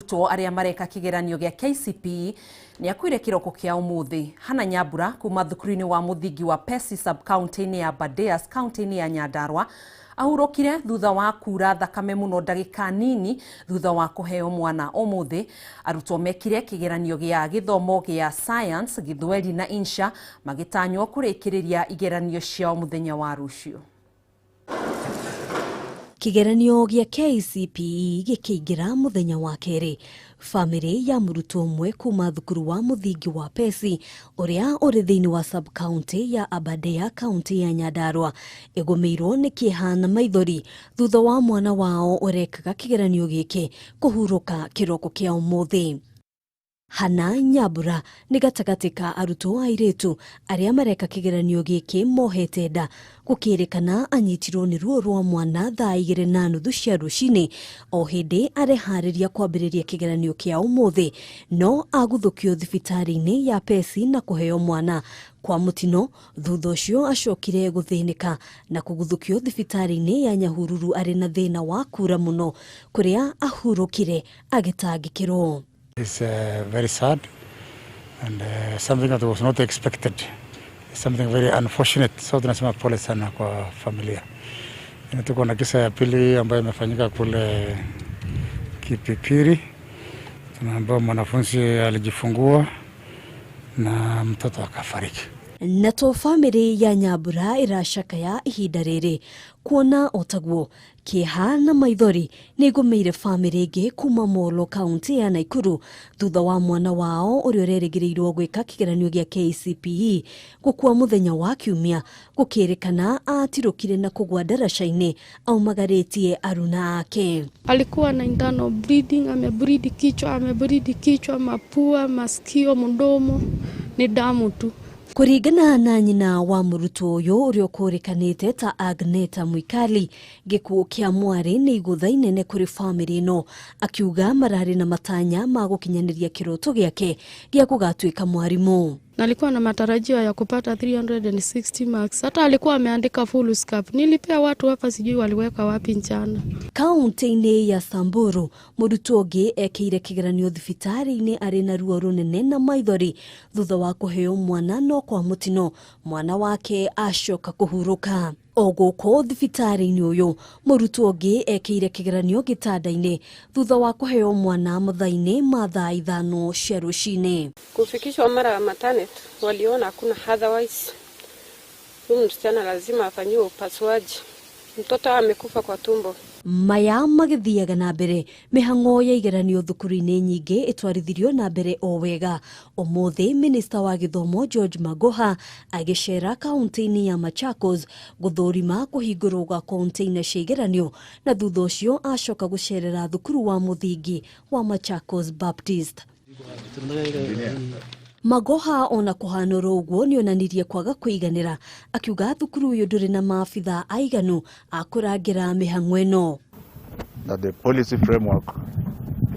Arutwo arĩa mareka kĩgeranio gĩa KCPE nĩ akuire kĩroko kĩa ũmũthĩ. Hana Nyambura kuma thukuru-inĩ wa mũthingi wa Pesi sub-county-inĩ ya Aberdares kaunti-inĩ ya Nyandarua ahurũkire thutha wa kura thakame mũno ndagĩka nini thutha wa kũheo mwana. Ũmũthĩ arutwo mekire kĩgeranio gĩa gĩthomo gĩa science, Gĩthweri na insha, magĩtanywo kũrĩkĩrĩria igeranio ciao mũthenya wa rũciũ. Kĩgeranio gĩa KCPE gĩkĩingĩra mũthenya wa kerĩ, bamĩrĩ ya mũrutwo ũmwe kuma thukuru wa mũthingi wa Pesi ũrĩa ũrĩ thĩinĩ wa sub-county ya Aberdare, kaunti ya Nyandarua, ĩgũmĩirwo nĩ kĩeha na maithori thutha wa mwana wao ũrekaga kĩgeranio gĩkĩ kũhurũka kĩroko kĩa ũmũthĩ. Hana Nyambura nĩ gatagatĩ ka arutwo airĩtu arĩa mareka kĩgeranio gĩkĩ mohete nda, gũkĩrĩkana anyitirwo nĩ ruo rwa mwana thaa 2:30 cia rũcinĩ o hĩndĩ areharĩria kwambĩrĩria kĩgeranio kĩa ũmũthĩ, no aguthũkio thibitarĩ-inĩ ya Pesi na kũheo mwana kwa mũtino. Thutha ũcio acokire gũthĩnĩka na kũguthũkio thibitarĩ-inĩ ya Nyahururu arĩ na thĩna wa kura mũno, kũrĩa ahurũkire agĩtangĩkĩrwo. It's very sad and something that was not expected. It's something very unfortunate. So tunasema pole sana kwa familia. Na tuko na kisa ya pili ambayo imefanyika kule Kipipiri. Tunaambiwa mwanafunzi alijifungua na mtoto akafariki. Na to bamĩrĩ ya Nyambura ĩracakaya ihinda rĩrĩ, kuona otaguo kĩeha na maithori nĩ igũmĩire bamĩrĩ ĩngĩ kuma Molo, kaunti ya Naikuru, thutha wa mwana wao ũrĩa ũrerĩgĩrĩirwo gwĩka kĩgeranio gĩa KCPE gũkua mũthenya wa Kiumia, gũkĩrĩkana atirũkire na kũgwa ndaraca-inĩ aumagarĩtie aruna ake. Alikuwa na internal bleeding, amebleed kichwa, amebleed kichwa, mapua, masikio, mdomo, ni damu tu. Kũringana na nyina wa mũrutwo ũyũ ũrĩa ũkũrĩkanĩte ta Agneta Mwikali, gĩkuũ kĩa mwarĩ nĩ igũtha inene kũrĩ bamĩrĩ ĩno, akiuga mararĩ na matanya ma gũkinyanĩria kĩroto gĩake gĩa gũgatuĩka mwarimũ. Na alikuwa na matarajio ya kupata 360 marks. Hata alikuwa ameandika foolscap. Nilipea watu hapa, sijui waliweka wapi mchana. Kaunti-inĩ ya Samburu, mũrutwo ũngĩ ekĩire kĩgeranio thibitarĩ-inĩ arĩ na ruo rũnene na maithori thutha wa kũheo mwana, no kwa mũtino mwana wake acoka kũhurũka. O gũkũ thibitarĩ-inĩ ũyũ, mũrutwo ũngĩ ekĩire kĩgeranio gĩtanda-inĩ thutha wa kũheo mwana mathaa-inĩ ma thaa 5 cia rũcinĩ. Kufikishwa mara maternity waliona hakuna otherwise, huyu msichana lazima afanyiwe upasuaji, mtoto amekufa kwa tumbo. Maya magĩthiaga na mbere, mĩhang'o ya igeranio thukuru-inĩ nyingĩ ĩtwarithirio na mbere o wega. Ũmũthĩ minista wa gĩthomo George Magoha agĩcera kaunti-inĩ ya Machakos gũthũrima kũhingũrwo gwa container cia igeranio, na thutha ũcio acoka gũcerera thukuru wa mũthingi wa Machakos Baptist. Magoha ona kũhanũra ũguo nĩonanirie kwaga kũiganĩra, akiuga thukuru ũyũ ndũrĩ na maabitha aiganu a kũrangĩra mĩhang'o ĩno. That the policy framework,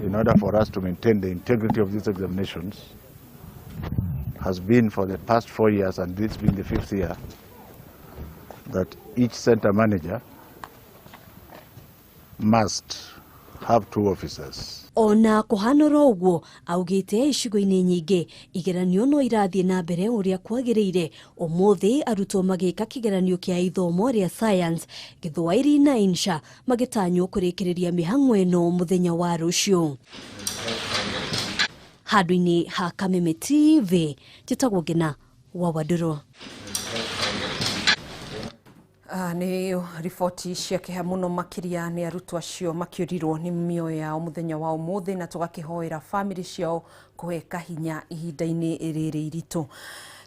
in order for us to maintain the integrity of these examinations, has been for the past 4 years, and this being the 5th year, that each center manager must have 2 officers. Ona kũhanũra ũguo, augĩte icigo-inĩ nyingĩ igeranio no irathiĩ na mbere ũrĩa kwagĩrĩire. Ũmũthĩ arutwo magĩka kĩgeranio kĩa ithomo rĩa science, Gĩthwaĩri na insha, magĩtanywo kũrĩkĩrĩria mĩhang'o ĩno mũthenya wa rũciũ. Handũ-inĩ ha Kameme TV, njĩtagwo Ngina wa Wandũrũ. Nĩ riboti cia kĩeha mũno makĩria nĩ arutwo acio makĩũrirwo nĩ mĩoyo yao mũthenya wa ũmũthĩ, na tũgakĩhoera bamĩrĩ ciao kũhe kahinya ihinda-inĩ rĩrĩ iritũ.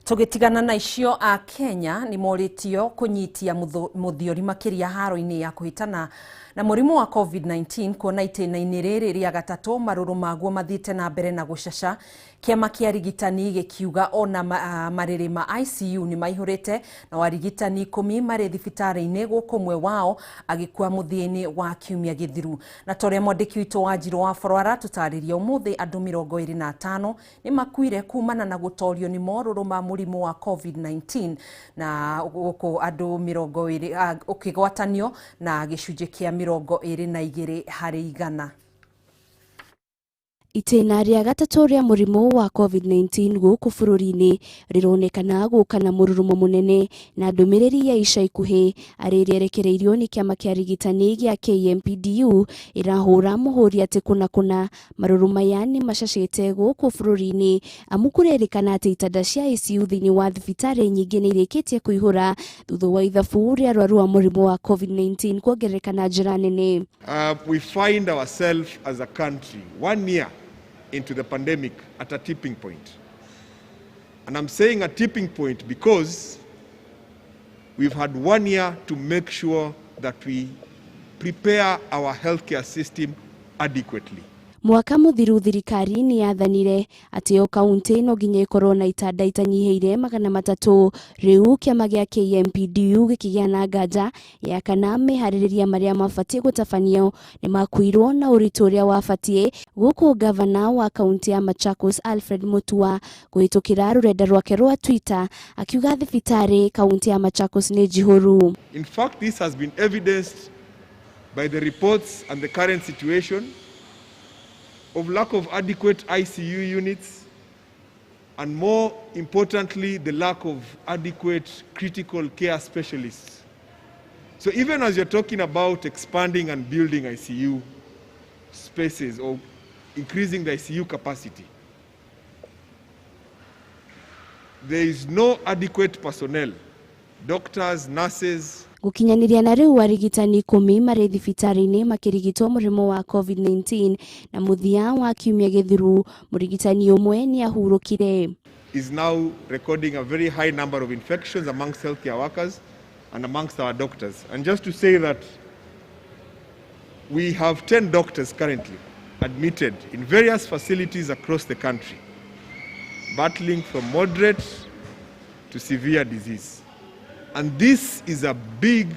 Tũgĩtigana na icio, a Kenya nĩ morĩtio kũnyitia mũthiori makĩria haro-inĩ ya kũhĩtana na mũrimũ wa COVID-19, kuona itĩna-inĩ rĩrĩ rĩa gatatũ marũrũ maguo mathiĩte na mbere na gũcaca. Kĩama kĩa arigitani gĩkiuga ona marĩrĩ ma ICU nĩ maihũrĩte na arigitani 10 marĩ thibitarĩ-inĩ, gũkũ ũmwe wao agĩkua mũthia-inĩ wa kiumia gĩthiru. Na ta ũrĩa mwandĩki witũ wa Njirũ wa Borwara tũtarĩria, ũmũthĩ andũ 25 nĩ makuire kumana na gũtorio nĩ morũrũ ma mũrimũ wa COVID-19, na gũkũ andũ 20 ũkĩgwatanio na gĩcunjĩ kĩa 22%. Itĩna rĩa gatatũ rĩa mũrimũ wa COVID-19 gũkũ bũrũri-inĩ rĩronekana gũka na mũrurumo mũnene na ndũmĩrĩri ya ica ikuhĩ arĩ rĩerekereirio nĩ kĩama kĩa arigitani gĩa KMPDU ĩrahũra mũhũri atĩ kũna kũna marũrũ maya nĩ macacĩte gũkũ bũrũri-inĩ amu kũrerĩkana atĩ itanda cia ICU thĩinĩ wa thibitarĩ nyingĩ nĩ irĩkĩtie kũihũra thutha wa ithabu rĩa arwaru a mũrimũ wa COVID-19 kuongerereka na njĩra nene. We find ourselves as a country 1 year into the pandemic at a tipping point. And I'm saying a tipping point because we've had 1 year to make sure that we prepare our healthcare system adequately. Mwaka mũthiru thirikari nĩ yathanire atĩ o kaunti no nginya ĩkorwo na itanda itanyihĩire 300. Rĩu kĩama gĩa KMPDU gĩkĩgĩa na nganja ya kana meharĩrĩria marĩa mabatiĩ gũtabanio nĩ makuirwo na ũritũ ũrĩa wabatiĩ, gũkũ gavana wa kaunti ya Machakos Alfred Mutua kũhĩtũkĩra rũrenda rwake rwa Twitter akiuga thibitarĩ kaunti ya Machakos nĩ njihũru. In fact, this has been evidenced by the reports and the current situation of lack of adequate ICU units, and more importantly, the lack of adequate critical care specialists. So even as you're talking about expanding and building ICU spaces or increasing the ICU capacity, there is no adequate personnel, doctors, nurses. Gũkinyanĩria na rĩu arigitani 10 marĩ thibitarĩ-inĩ makĩrigitwo mũrimũ wa COVID-19 na mũthia wa kiumia gĩthiru mũrigitani ũmwe nĩ ahurũkire. Is now recording a very high number of infections amongst healthcare workers and amongst our doctors. And just to say that we have 10 doctors currently admitted in various facilities across the country, battling from moderate to severe disease. And this is a big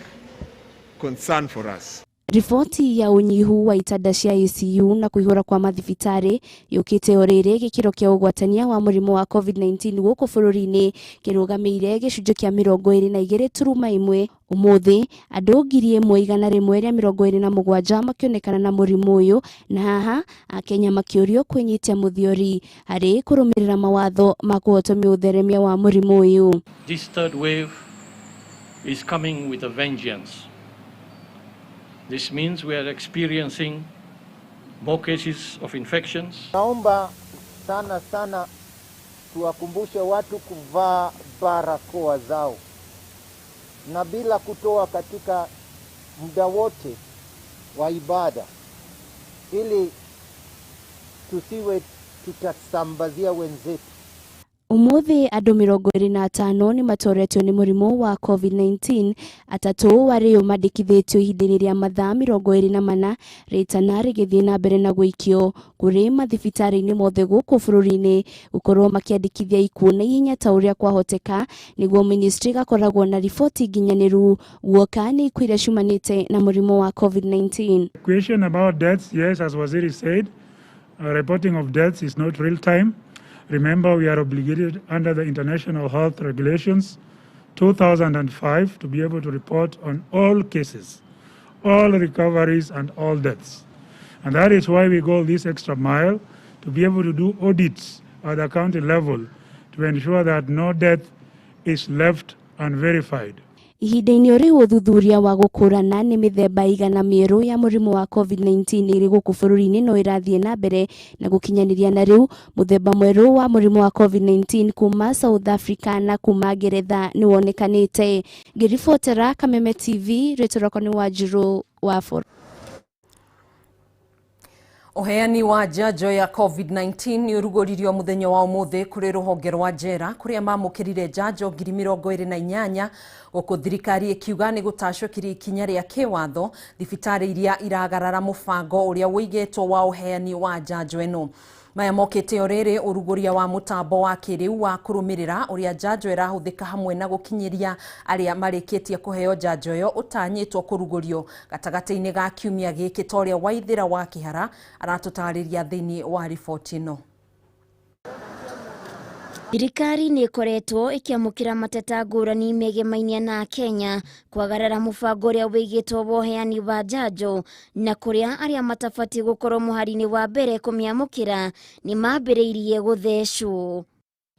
concern for us. Riboti ya ũnyihu wa itanda cia ICU na kũihũra kwa mathibitarĩ yũkĩte o rĩrĩ gĩkĩro kĩa ũgwatania wa mũrimũ wa COVID-19 gũkũ bũrũri-inĩ kĩrũgamĩire gĩcunjĩ kĩa 22.1. Ũmũthĩ andũ 1,127 makĩonekana na mũrimũ ũyũ, na haha Akenya makĩũrio kwĩnyitia mũthiori harĩ kũrũmĩrĩra mawatho ma kũhotomia ũtheremia wa mũrimũ ũyũ. This third wave is coming with a vengeance. This means we are experiencing more cases of infections. Naomba sana sana tuwakumbushe watu kuvaa barakoa zao na bila kutoa katika muda wote wa ibada, ili tusiwe tutasambazia wenzetu. Umuthi andũ 25 nĩ matoretio nĩ mũrimũ wa COVID-19, atatũ arĩo mandĩkithĩtio ihinda-inĩ rĩa mathaa 24 rĩtana rĩgĩthiĩ na mbere na gũikio kũrĩ mathibitarĩ-inĩ mothe gũkũ bũrũri-inĩ gũkorwo makĩandĩkithia ikuũ na ihenya ta ũrĩa kwahoteka nĩguo ministry ĩgakoragwo na riboti nginyanĩru guoka nĩ ikuũ iria ciumanĩte na mũrimũ wa COVID-19. Question about deaths, yes, as Waziri said, reporting of deaths is not real time. Remember, we are obligated under the International Health Regulations 2005 to be able to report on all cases, all recoveries and all deaths. And that is why we go this extra mile to be able to do audits at the county level to ensure that no death is left unverified. Ihinda-inĩ rĩu ũthuthuria wa gũkũrana nĩ mĩthemba igana mĩerũ ya mũrimũ wa COVID-19 ĩrĩ gũkũ bũrũri-inĩ no ĩrathiĩ na mbere na gũkinyanĩria na rĩu mũthemba mwerũ wa mũrimũ wa COVID-19 kuma South Africa na kuma Ngeretha nĩ wonekanĩte. Ngĩribotera Kameme TV, rĩtwa rĩakwa nĩ Wanjirũ wa Boro. Ũheani wa njanjo ya COVID-19 nĩ ũrugũririo mũthenya wa ũmũthĩ kũrĩ rũhonge rwa njera kũrĩa mamũkĩrire njanjo 28,000 gũkũ thirikari ĩkiuga nĩ gũtacũkirie ikinya rĩa kĩwatho thibitarĩ iria iragarara mũbango ũrĩa ũigĩtwo wa ũheani wa njanjo ĩno. Maya mokĩte o rĩrĩ ũrugũria wa mũtambo wa kĩrĩu wa kũrũmĩrĩra ũrĩa njanjo ĩrahũthĩka hamwe na gũkinyĩria arĩa marĩkĩtie kũheo njanjo ĩyo ũtanyĩtwo kũrugũrio gatagatĩ-inĩ ga kiumia gĩkĩ ta ũrĩa Waithĩra wa Kĩhara aratũtarĩria thĩinĩ wa riboti ĩno. Thirikari nĩ ĩkoretwo ĩkĩamũkĩra mateta ngũrani megemainia na Kenya kwagarara mũbango ũrĩa wĩigĩtwo wa ũheani wa njanjo, na kũrĩa arĩa matabatiĩ gũkorwo mũhari-inĩ wa mbere kũmĩamũkĩra nĩ mambĩrĩirie gũthecwo.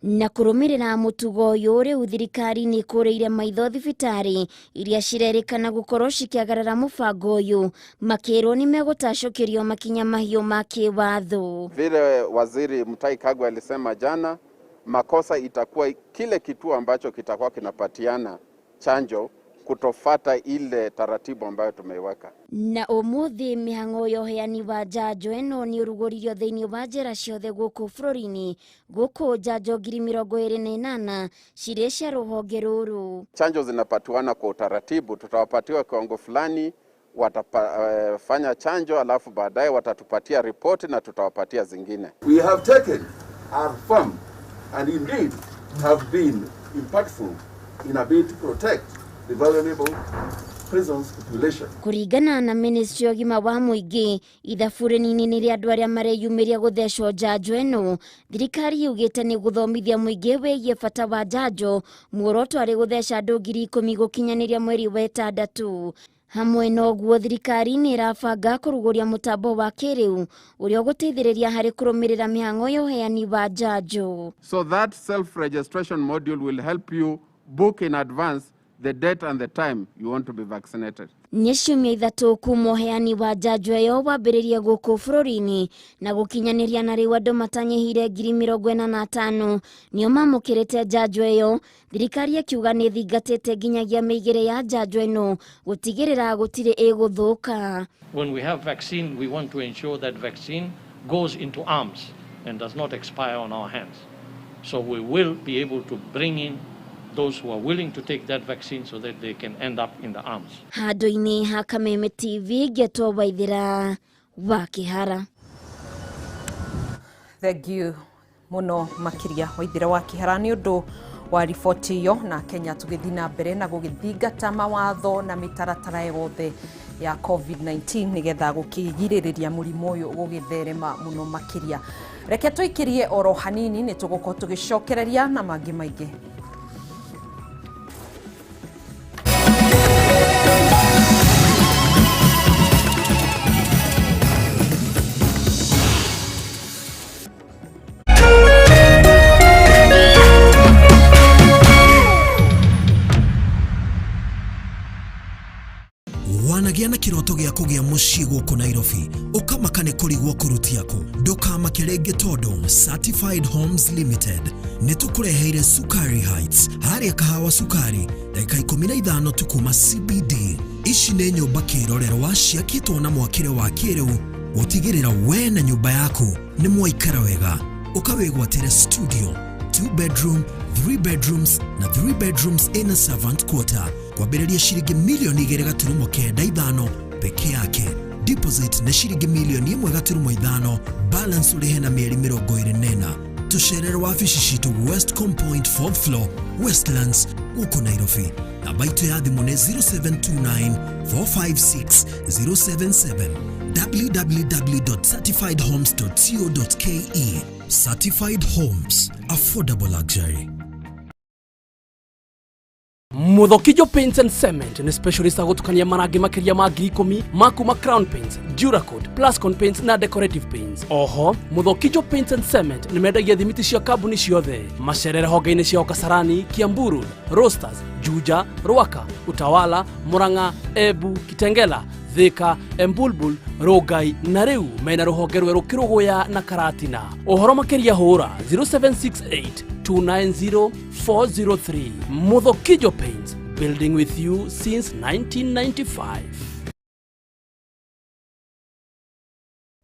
Na kũrũmĩrĩra mũtugo ũyũ, rĩu thirikari nĩ ĩkũrĩire maitho thibitarĩ iria cirerĩkana gũkorwo cikĩagarara mũbango ũyũ, makĩrwo nĩ megũtacũkĩrio makinya mahiũ ma kĩwatho. Vile Waziri Mutahi Kagwe alisema jana, makosa itakuwa kile kituo ambacho kitakuwa kinapatiana chanjo kutofata ile taratibu ambayo tumeiweka. Na ũmũthĩ mĩhang'o ya ũheani wa njanjo ĩno nĩ ũrugũririo thĩinĩ wa njera ciothe gũkũ bũrũri-inĩ, gũkũ njanjo 28,000 cirĩ cia rũhonge rũrũ. Chanjo zinapatiwana kwa utaratibu, tutawapatiwa kiwango fulani, watafanya chanjo alafu baadaye watatupatia ripoti na tutawapatia zingine. We have taken our firm and indeed have been impactful in a bid to protect the vulnerable prisons population. Kũringana na Ministry ya ũgima wa mũingĩ, ithabu rĩnini nĩ rĩa andũ arĩa mareyumĩria gũthecwo njanjo ĩno. Thirikari yugĩte nĩ gũthomithia mũingĩ wĩgiĩ bata wa njanjo, muoroto arĩ gũtheca andũ 10,000 gũkinyanĩria mweri wa ĩtandatũ. Hamwe na ũguo, thirikari nĩ ĩrabanga kũrugũria mũtambo wa kĩrĩu ũrĩa ũgũteithĩrĩria harĩ kũrũmĩrĩra mĩhang'o ya ũheani wa njanjo. So that self-registration module will help you book in advance the date and the time you want to be vaccinated. Nĩ ciumia 3 kuma ũheani wa njanjo ĩyo wambĩrĩrie gũkũ bũrũri-inĩ, na gũkinyanĩria na rĩu andũ matanyihire 45,000 nĩo mamũkĩrĩte njanjo ĩyo. Thirikari ĩkiuga nĩ ĩthingatĩte nginyagia mĩigĩre ya njanjo ĩno gũtigĩrĩra gũtirĩ ĩgũthũka. When we have vaccine, we want to ensure that vaccine goes into arms and does not expire on our hands. So we will be able to bring in those who are willing to take that vaccine so that they can end up in the arms. Handũ-inĩ ha Kameme TV, ngetwo Waithĩra wa Kĩhara. Thank you mũno makĩria Waithĩra wa Kĩhara nĩ ũndũ wa riboti ĩyo. Na Kenya tũgĩthiĩ na mbere na gũgĩthingata mawatho na mĩtaratara yothe ya COVID-19 nĩgetha gũkĩgirĩrĩria mũrimũ ũyũ gũgĩtherema mũno makĩria. Reke tũikĩrie oro hanini, nĩ tũgũkorwo tũgĩcokereria na mangĩ maingĩ. Wanagĩa na kĩroto gĩa kũgĩa mũciĩ gũkũ Nairobi, ũkamaka nĩ kũrigwo kũrutia kũ. Ndũkamake rĩngĩ tondũ Certified Homes Limited nĩ tũkũreheire Sukari Heights harĩa Kahawa Sukari, ndagĩka 15 tu kuma CBD. Ici nĩ nyũmba kĩrorerwa ciakĩtwo na mwakĩre wa kĩrĩu gũtigĩrĩra we na nyũmba yaku nĩ mwaikara wega. Ũkawĩgwatĩre studio, 2 bedroom, 3 bedrooms na 3 bedrooms in a servant quarter kwambĩrĩria ciringi milioni 2.95 peke yake. Deposit nĩ ciringi milioni 1.5, balance ũrĩhe na mĩeri 24. Tũcerere wabici citũ Westcom Point 4th floor, Westlands, gũkũ Nairobi. Namba itũ ya thimũ nĩ 0729 456 077, www.certifiedhomes.co.ke. Certified Homes, affordable luxury. Muthokijo Paints and Cement nĩ specialist a gũtukania marangi makĩria ma 10,000 ma kuma Crown Paints, Duracoat, Plascon Paints na Decorative Paints. Oho, Muthokijo Paints and Cement nĩ mendagia thimiti cia kambuni ciothe. Macerere honge-inĩ ciao Kasarani, Kiambu Road, Roasters, Juja, Ruaka, Utawala, Murang'a, Embu, Kitengela, Thika, Embulbul, Rongai na rĩu mena rũhonge rwerũ Kĩrũgũya na Karatina. Ũhoro makĩria hũra 0768 290 403. Muthokijo Paints, building with you since 1995.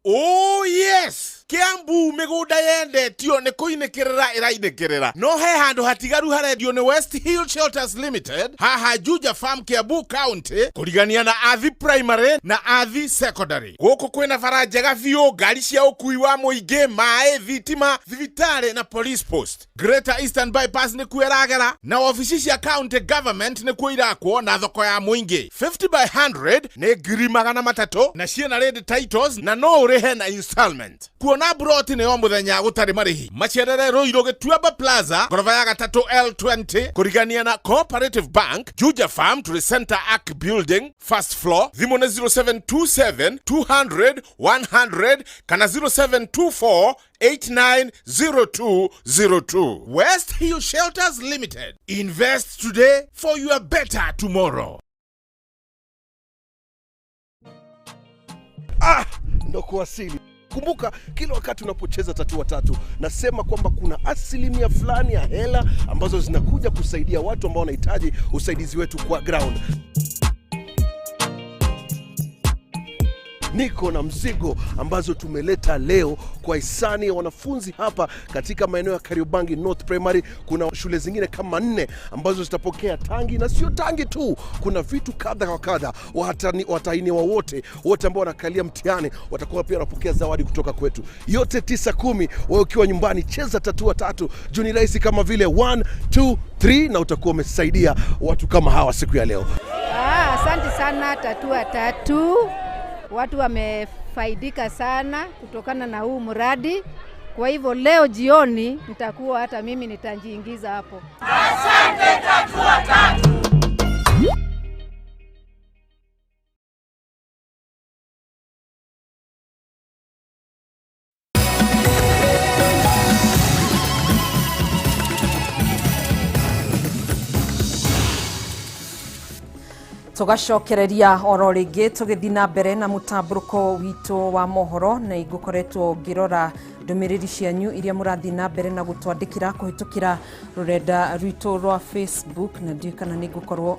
Oh yes, Kiambu mĩgũnda yendetio nĩ kũinĩkĩrĩra ĩrainĩkĩrĩra, no he handũ hatigaru harendio nĩ West Hill Shelters Limited haha Juja Farm, Kiambu County, kũrigania na Athi Primary na Athi Secondary. Gũkũ kwĩna bara njega biũ, ngari cia ũkui wa mũingĩ, maĩ, thitima, thibitarĩ na police post. Greater Eastern Bypass nĩkuo ĩragera na wabici cia county government nĩkuo irakwo na thoko ya mũingĩ. 50 by 100 nĩ 300,000 na ciĩna ready titles na no ũrĩhe na installment. Kuona broti nĩ o mũthenya gũtarĩ marĩhi. Macerere Ruiru Gĩtuamba Plaza ngoroba ya gatatũ L20 kũrigania na Cooperative Bank, Juja Farm to the Center Arc Building first floor. Thimũ nĩ 0727 200 100 kana 0724 890202. West Hill Shelters Limited. Invest today for your better tomorrow. Ah, ndo kuwasili. Kumbuka kila wakati unapocheza tatua tatu, nasema kwamba kuna asilimia fulani ya hela ambazo zinakuja kusaidia watu ambao wanahitaji usaidizi wetu kwa ground. Niko na mzigo ambazo tumeleta leo kwa hisani ya wanafunzi hapa katika maeneo ya Kariobangi North Primary. Kuna shule zingine kama 4 ambazo zitapokea tangi, na sio tangi tu, kuna vitu kadha wa kadha. Watahiniwa wote ambao wanakalia mtihani watakuwa pia wanapokea zawadi kutoka kwetu. Yote 9 10, wewe ukiwa nyumbani cheza tatua tatu. Juu ni rahisi kama vile 1 2 3 na utakuwa umesaidia watu kama hawa siku ya leo. Asante sana tatua tatu. Watu wamefaidika sana kutokana na huu mradi. Kwa hivyo leo jioni nitakuwa hata mimi nitajiingiza hapo. Asante tatua tatu. Tugacokereria oro rĩngĩ tũgĩthiĩ na mbere na mũtambũrũko witũ wa mohoro, na ingũkoretwo ngĩrora ndũmĩrĩri cianyu iria mũrathiĩ na mbere na gũtwandĩkĩra kũhĩtũkĩra rũrenda rwitũ rwa Facebook, na ndiũĩ kana nĩ ngũkorwo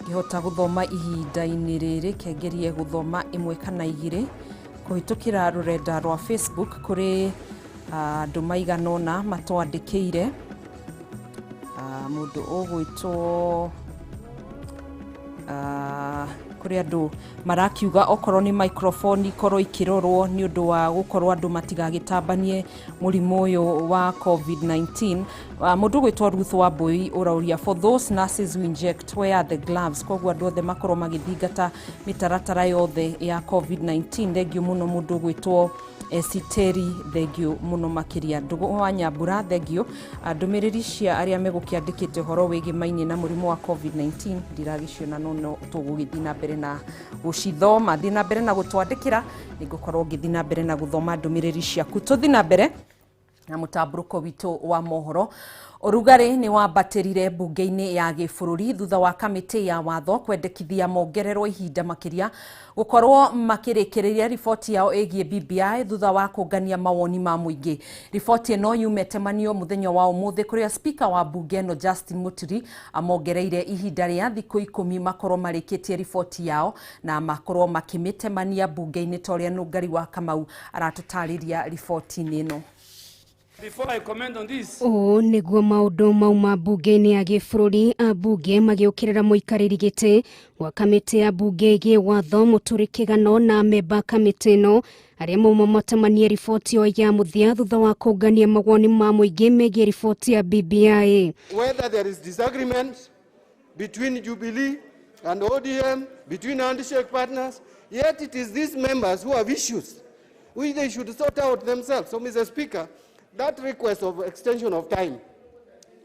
ngĩhota gũthoma ihinda-inĩ rĩrĩ. Kengerie gũthoma ĩmwe kana igĩrĩ kũhĩtũkĩra rũrenda rwa Facebook kũrĩ andũ maigana ũna matwandĩkĩire. Mũndũ ũgwĩtwo kũrĩ andũ marakiuga okorwo nĩ microphone ikorwo ikĩrorwo nĩ ũndũ wa gũkorwo andũ matigagĩtambanie mũrimũ ũyũ wa COVID-19. Mũndũ ũgwĩtwo Ruth Wambui ũrauria, for those nurses who inject, wear the gloves. Koguo andũ othe makorwo magĩthingata mĩtaratara yothe ya COVID-19. Thengiũ mũno mũndũ ũgwĩtwo Esiteri, thengiũ mũno makĩria. Ndũgũ wa Nyambura, thengiũ. Ndũmĩrĩri cia arĩa megũkĩandĩkĩte ũhoro wĩgĩmainie na mũrimũ wa COVID-19 ndiragĩciona, no tũgũgĩthiĩ na mbere na gũcithoma. Thiĩ na mbere na gũtwandĩkĩra, nĩngũkorwo ngĩthiĩ na mbere na gũthoma ndũmĩrĩri ciaku. Tũthiĩ na mbere na mũtambũrũko witũ wa mohoro. Ũrugarĩ nĩ wambatĩrire mbunge-inĩ ya gĩbũrũri thutha wa kamĩtĩ ya watho kwendekithia mongererwo ihinda makĩria gũkorwo makĩrĩkĩrĩria riboti yao ĩgiĩ BBI thutha wa kũngania mawoni ma mũingĩ. Riboti ĩno yumetemanio mũthenya wa ũmũthĩ kũrĩa speaker wa mbunge ĩno Justin Muturi amongereire ihinda rĩa thikũ 10 makorwo marĩkĩtie riboti yao na makorwo makĩmĩtemania mbunge-inĩ ta ũrĩa Nũngari wa Kamau aratũtarĩria riboti-inĩ ĩno. Ũũ nĩguo maũndũ mauma mbunge-inĩ ya gĩbũrũri. Ambunge magĩũkĩrĩra mũikarĩri gĩtĩ wa kamĩtĩ ya mbunge ĩgiĩ watho Mũturi Kĩgano na memba kamĩtĩ ĩno arĩa mauma matemanie riboti ĩyo ya mũthia thutha wa kũngania mawoni ma mũingĩ megiĩ riboti ya BBI. Whether there is disagreement between Jubilee and ODM, between handshake partners, yet it is these members who have issues which they should sort out themselves. So, Mr. Speaker, that request of extension of time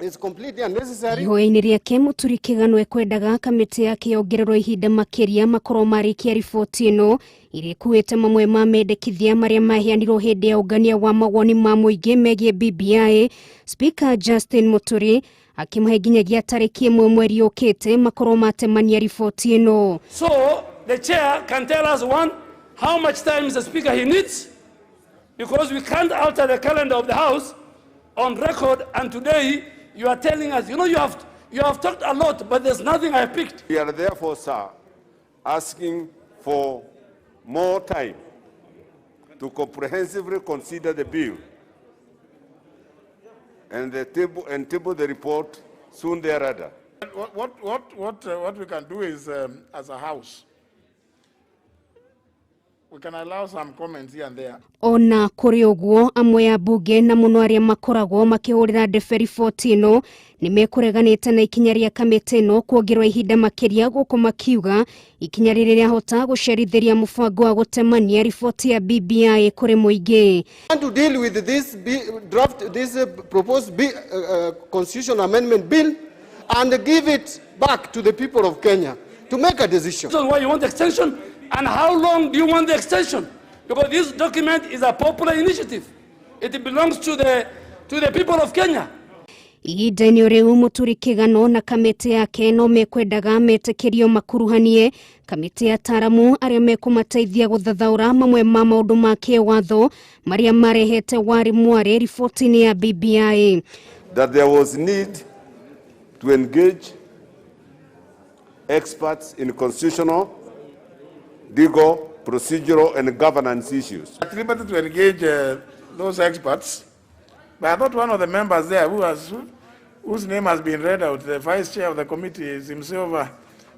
is completely unnecessary. Ihoya-inĩ rĩake Mũturi Kĩgano ekwendaga kamĩtĩ yake yongererwo ihinda makĩria makorwo marĩkia riboti ĩno ĩrĩa ĩkuĩte mamwe ma mendekithia marĩa maheanirwo hĩndĩ ya ũngania wa mawoni ma mũingĩ megiĩ BBI. Speaker Justin Muturi akĩmahe nginyagia tarĩki 1 mweri ũkĩte makorwo matemania riboti ĩno. So the chair can tell us, one, how much time the speaker he needs, because we can't alter the calendar of the House on record, and today you are telling us, you know, you have talked a lot, but there's nothing I picked. We are therefore, sir, asking for more time to comprehensively consider the bill and table the report soon thereafter. What we can do is, as a House, We can allow some comments here and there. Ona kũrĩ ũguo, amwe a mbunge na mũno arĩa makoragwo makĩhũrĩra ndebe riboti ĩno nĩ mekũreganĩte na ikinya rĩa kamĩtĩ ĩno kuongererwo ihinda makĩria, gũkũ makiuga ikinya rĩrĩ rĩahota gũcerithĩria mũbango wa gũtemania riboti ya BBI kũrĩ mũingĩ. Want to deal with this draft, this proposed constitution amendment bill and give it back to the people of Kenya to make a decision. So why you want extension? And how long do you want the extension? Because this document is a popular initiative. It belongs to the people of Kenya. Ihinda-inĩ rĩu Mũturi Kĩgano na kamĩtĩ yake no mekwendaga metĩkĩrio makuruhanie kamĩtĩ ya ataaramu arĩa mekũmateithia gũthathaũra mamwe ma maũndũ ma kĩwatho marĩa marehete wari mware riboti-inĩ ya BBI. That there was need to engage experts in constitutional, legal, procedural and governance issues. At liberty to engage those experts, but I thought one of the members there whose name has been read out, the vice chair of the committee, is himself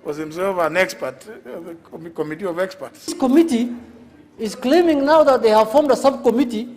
was himself an expert, the committee of experts. This committee is claiming now that they have formed a subcommittee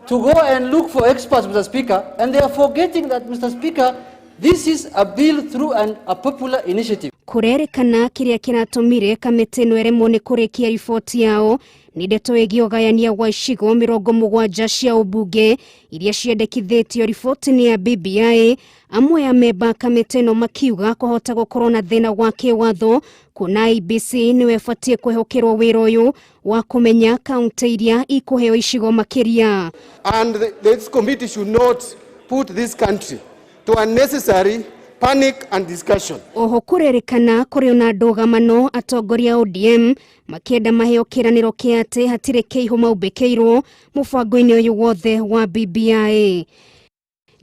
to go and look for experts, Mr. Speaker, and they are forgetting that, Mr. Speaker, this is a bill through a popular initiative. Kũrerĩkana kĩrĩa kĩratũmire kamĩtĩ ĩno ĩremwo nĩ kũrĩkia riboti yao nĩ ndeto ĩgiĩ ũgayania wa icigo 70 cia ũmbunge iria ciendekithĩtio riboti-inĩ ya BBI. Amwe a memba kamĩtĩ ĩno makiuga kũhota gũkorwo na thĩna wa kĩwatho kuona IEBC nĩwe ĩbatiĩ kwĩhokerwo wĩra ũyũ wa kũmenya kaunti iria ikũheo icigo makĩria. And this committee should not put this country to unnecessary panic and discussion. Oho kũrerĩkana kũrĩ ona ndũgamano atongoria ODM makĩenda maheo kĩranĩro kĩa atĩ hatirĩ kĩihũ maumbĩkĩirwo mũbango-inĩ ũyũ wothe wa BBI.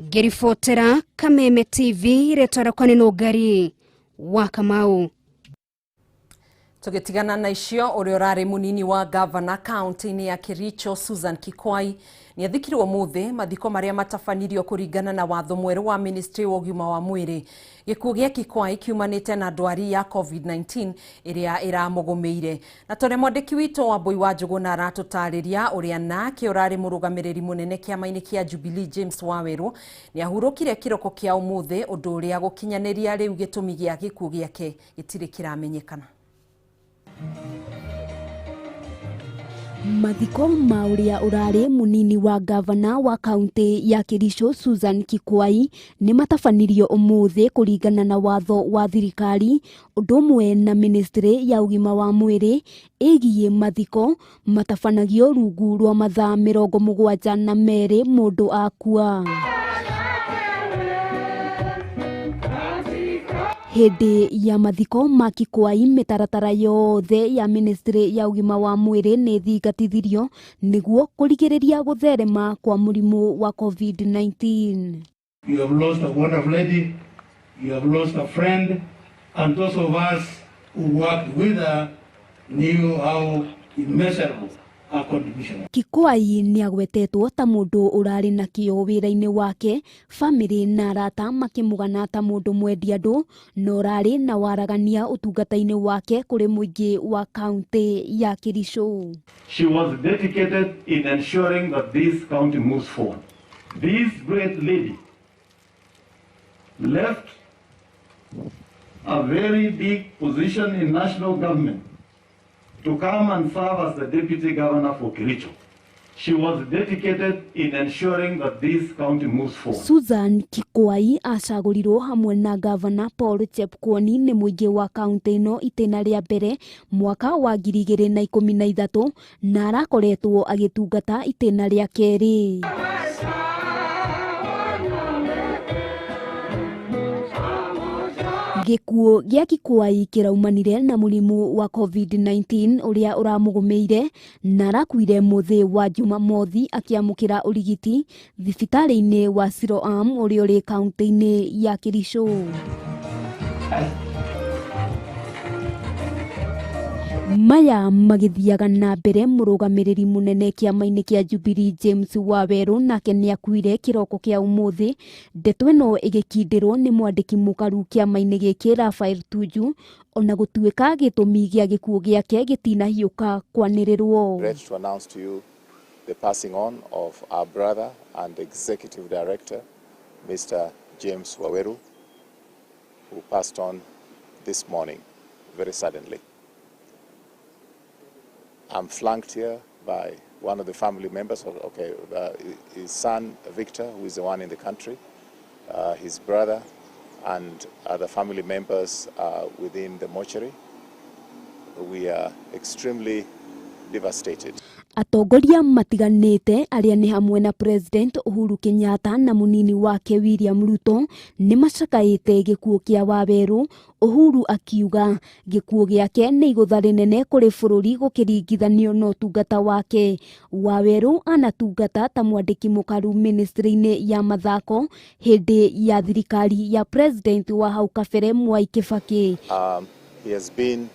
Ngĩribotera Kameme TV, rĩtwa rĩakwa nĩ Nũngari wa Kamau. Tũgĩtigana na icio, ũrĩa ũrarĩ mũnini wa gavana kaunti-inĩ ya Kericho Susan Kikwai nĩ athikirwo ũmũthĩ mathiko marĩa matabanirio kũringana na watho mwerũ wa ministry wa ũgima wa mwĩrĩ. Gĩkuũ gĩa Kikwai kiumanĩte na ndwari ya COVID-19 ĩrĩa ĩramũgũmĩire. Na tũrĩ mwandĩki witũ Wambui wa Njũgũna aratũtarĩria ũrĩa nake ũrarĩ mũrũgamĩrĩri mũnene kĩama-inĩ kĩa Jubilee James Wawerũ nĩ ahurũkire kĩroko kĩa ũmũthĩ, ũndũ ũrĩa gũkinyanĩria rĩu gĩtũmi gĩa gĩkuũ gĩake gĩtirĩ kĩramenyekana. Mathiko ma ũrĩa ũrarĩ mũnini wa gavana wa kaunti ya Kericho Susan Kikwai nĩ matabanirio ũmũthĩ kũringana na watho wa thirikari, ũndũ ũmwe na ministry ya ũgima wa mwĩrĩ ĩgiĩ mathiko matabanagio rungu rwa mathaa 72 mũndũ akua. Hĩndĩ ya mathiko ma Kikwai mĩtaratara yothe ya ministry ya ũgima wa mwĩrĩ nĩ thingatithirio nĩguo kũrigĩrĩria gũtherema kwa mũrimũ wa COVID-19. You have lost a wonderful lady, you have lost a friend, and those of us who worked with her knew how immeasurable her contribution. Kikwai nĩ agwetetwo ta mũndũ ũrarĩ na kĩyo wĩra-inĩ wake, famĩlĩ na arata makĩmũgana ta mũndũ mwendi andũ na ũrarĩ na waragania ũtungata-inĩ wake kũrĩ mũingĩ wa kaunti ya Kericho. She was dedicated in ensuring that this county moves forward. This great lady left a very big position in national government to come and serve as the deputy governor for Kericho. She was dedicated in ensuring that this county moves forward. Susan Kikwai acagũrirwo hamwe na gavana Paul Chepkwony nĩ mũingĩ wa kaunti ĩno itĩna rĩa mbere mwaka wa 2013 na arakoretwo agĩtungata itĩna rĩa kerĩ. Gĩkuũ gĩa Kikwai kĩraumanire na mũrimũ wa COVID-19 ũrĩa ũramũgũmĩire na arakuire mũthĩ wa Jumamothi akĩamũkĩra ũrigiti thibitarĩ-inĩ wa Siloam ũrĩa ũrĩ kaunti-inĩ ya Kericho. Maya magithiaga na mbere murugamiriri munene kiama-ini kia Jubilee James Waweru nake niakuire kiroko kia umuthi. Ndeto ino igikindirwo ni mwandiki mukaru kiama-ini giki Raphael Tuju, ona gutuika gitumi gia gikuo giake gitinahiuka kwanirirwo. Regret to announce to you the passing on of our brother and executive director, Mr. James Waweru, who passed on this morning very suddenly. I'm flanked here by one of the family members, his son Victor, who is the one in the country, his brother and other family members within the mortuary. We are extremely devastated. Atongoria matiganite aria ni hamwe na President Uhuru Kenyatta na munini wake William Ruto ni macakaite gikuo kia Waweru. Uhuru akiuga gikuo giake ni igutha rinene kuri bururi gukiringithanio na utungata wake. Waweru anatungata ta mwandiki mukaru ministry-ini ya mathako hindi ya thirikari ya President wa hau kabere Mwai Kibaki. He has been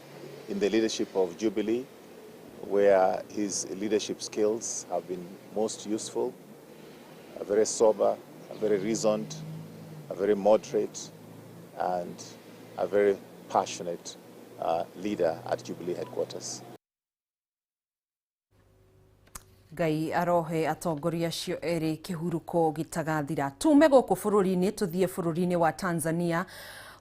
in the leadership of Jubilee, where his leadership skills have been most useful, a very sober, a very reasoned, a very moderate, and a very passionate leader at Jubilee headquarters. Ngai arohe atongoria acio eri kihuruko gitagathira. Tume guku bururi-ini tuthie bururi-ini wa Tanzania,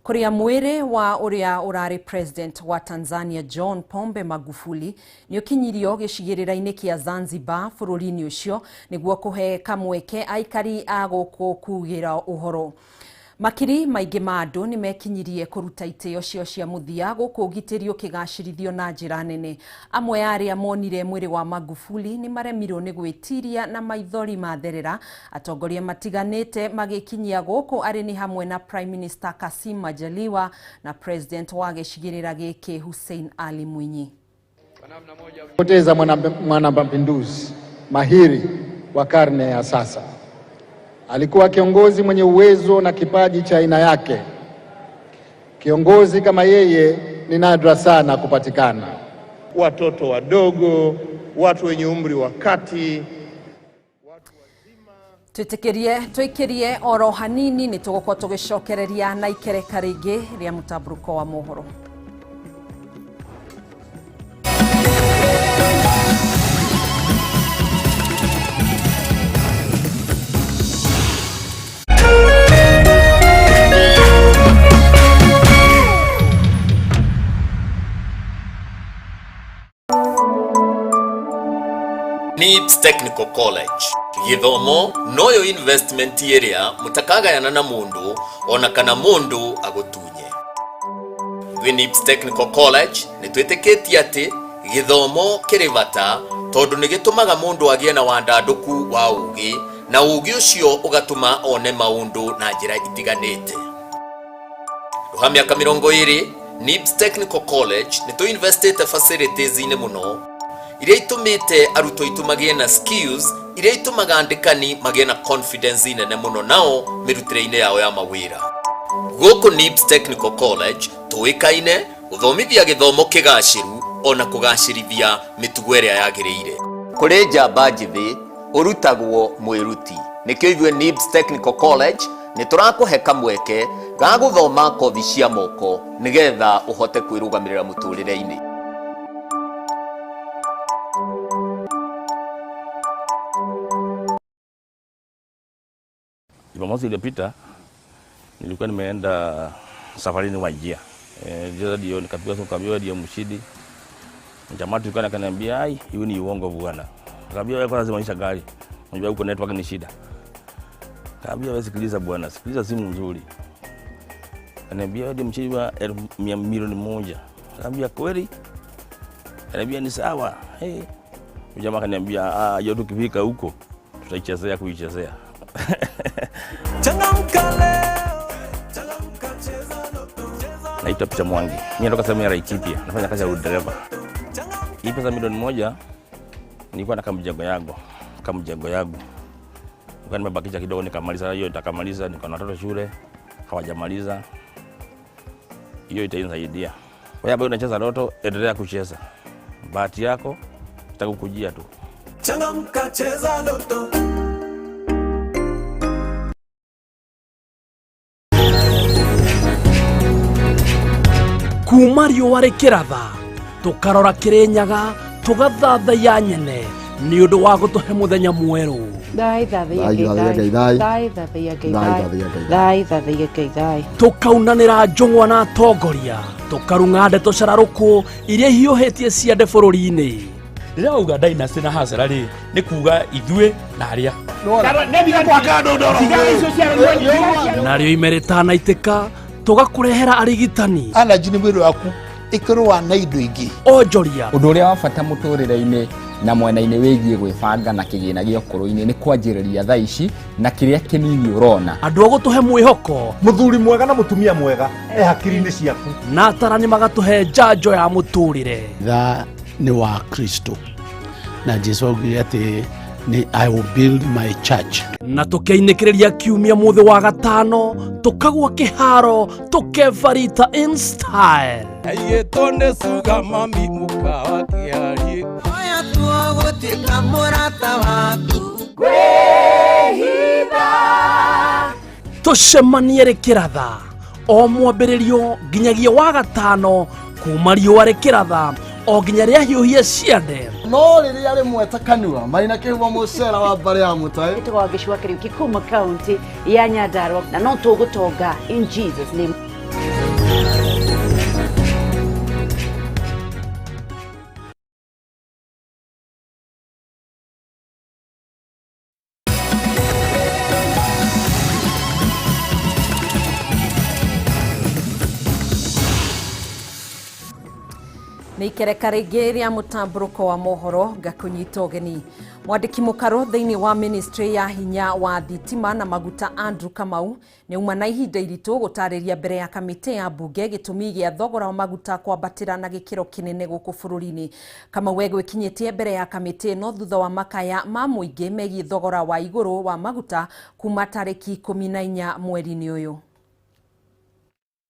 kuria mwiri wa uria urari president wa Tanzania John Pombe Magufuli ni ukinyirio gicigirira-ini kia Zanzibar bururi-ini ucio niguo kuhe kamweke aikari a guku kugira uhoro. Makiri maingi ma andu ni mekinyirie kuruta itio cio cia muthia guku ugitiri ukigacirithio na njira nene. Amwe aria monire mwiri wa Magufuli ni maremirwo ni gwitiria na maithori matherera. Atongoria matiganite magikinyia guku ari ni hamwe na Prime Minister Kassim Majaliwa na President wa gicigirira giki Hussein Ali Mwinyi. Poteza mwana mapinduzi mahiri wa karne ya sasa. Alikuwa kiongozi mwenye uwezo na kipaji cha aina yake. Kiongozi kama yeye ni nadra sana kupatikana. Watoto wadogo, watu wenye umri wa kati. Twitikirie oro hanini ni tugukorwo tugicokereria na ikereka ringi ria mutamburuko wa mohoro. NIBS Technical College githomo noyo investment area mutakagayana na mundu ona kana mundu agutunye. Twi NIBS Technical College ni twitikitie ati githomo kiri bata tondu ni gitumaga mundu agie na wandanduku wa ugi na ugi ucio ugatuma one maundu na njira itiganite. Ruha miaka 20 NIBS Technical College ni tu investite facilities ine muno iria itumite arutwo itu magie na skills iria itumaga andikani magie na confidence nene muno nao mirutire-ini yao ya mawira. Guku NIBS Technical College tuikaine guthomithia githomo kigaciru ona kugacirithia mitugo iria yagiriire. Kuri njamba njithi urutagwo mwiruti nikio ithuĩ NIBS Technical College ni turakuhe kamweke ga guthoma kothi cia moko nigetha uhote kwirugamirira muturire-ini. Jumamosi iliyopita nilikuwa nimeenda safarini Wajir. Ndio nikapiga simu kaambiwa ndio mshindi. Jamaa tulikuwa akaniambia ai, hiyo ni uongo bwana. Nikamwambia wewe kwanza simamisha gari. Unajua huko network ni shida. Nikamwambia wewe sikiliza bwana, sikiliza simu nzuri. Akaniambia wewe ndio mshindi wa milioni 1. Nikamwambia kweli? Akaniambia ni sawa. Eh. Jamaa akaniambia ah, hiyo tukifika huko tutaichezea kuichezea. Naitwa Peter Mwangi. Mimi natoka sehemu ya Laikipia, nafanya kazi ya udereva. Hii pesa milioni 1 nilikuwa na kamjengo yangu. Nilikuwa nimebakisha kidogo nikamaliza hiyo, nitakamaliza niko na watoto shule hawajamaliza. Hiyo itanisaidia. Kwa hiyo bado nacheza loto, endelea kucheza. Bahati yako itakukujia tu. Changamka, cheza Lotto. Kuma riũa rĩkĩratha tũkarora Kĩrĩnyaga tũgathathaiya nyene nĩ ũndũ wa gũtũhe mũthenya mwerũ. Tũkaunanĩra njũng'wa na atongoria, tũkarung'a ndeto cararũkũ iria ihiũhĩtie ciande bũrũri-inĩ. Rĩrĩa wauga dynasty na hasara rĩ, nĩ kuga ithuĩ na arĩa narĩo ime rĩtanaitĩka tũgakũrehera arigitani. Allergy nĩ mwĩrĩ waku ĩkĩrũa na indo ingĩ. Onjoria. Ũndũ ũrĩa wa bata mũtũrĩre-inĩ na mwena-inĩ wĩgiĩ gwĩbanga na kĩgĩna gĩa ũkũrũ-inĩ nĩ kwanjĩrĩria thaa ici na kĩrĩa kĩnini ũrona. Andũ a gũtũhe mwĩhoko. Mũthuri mwega na mũtumia mwega e hakiri-inĩ ciaku. Na atarani magatũhe njanjo ya mũtũrĩre. Tha nĩ wa Kristo na Jesu augire atĩ ni I will build my church. Na tũkeinĩkĩrĩria kiumia mũthĩ wa gatano tũkagwa kĩharo tũkebarita in style. Aiyĩtwo nĩ suga mami mũkawa kĩarie. Oya tuo gũtuĩka mũrata waku. Kwĩhitha. Tũcemanie rĩkĩratha o mwambĩrĩrio nginyagia wa gatano kuma riũa rĩkĩratha o nginya rĩahiũhia ciande. No rĩrĩa rĩmwe ta kanua marĩ kĩhumo mũcera wa mbarĩ ya mũtaĩ. Ĩtagwo Wangeci Kariuki kuma kaunti ya Nyandarua na no tũgũtonga in Jesus name. Nĩ ikereka rĩngĩ rĩa mũtambũrũko wa mohoro ngakũnyita ũgeni. Mwandĩki mũkaro thĩinĩ wa ministry ya hinya wa thitima na maguta Andrew Kamau nĩ auma na ihinda iritũ gũtarĩria mbere ya kamĩtĩ ya mbunge gĩtũmi gĩa thogora wa maguta kwambatĩra na gĩkĩro kĩnene gũkũ bũrũri-inĩ. Kamau egwĩkinyĩtie mbere ya kamĩtĩ ĩno thutha wa makaya ma mũingĩ megiĩ thogora wa igũrũ wa maguta kuma tarĩki 14 mweri-inĩ ũyũ.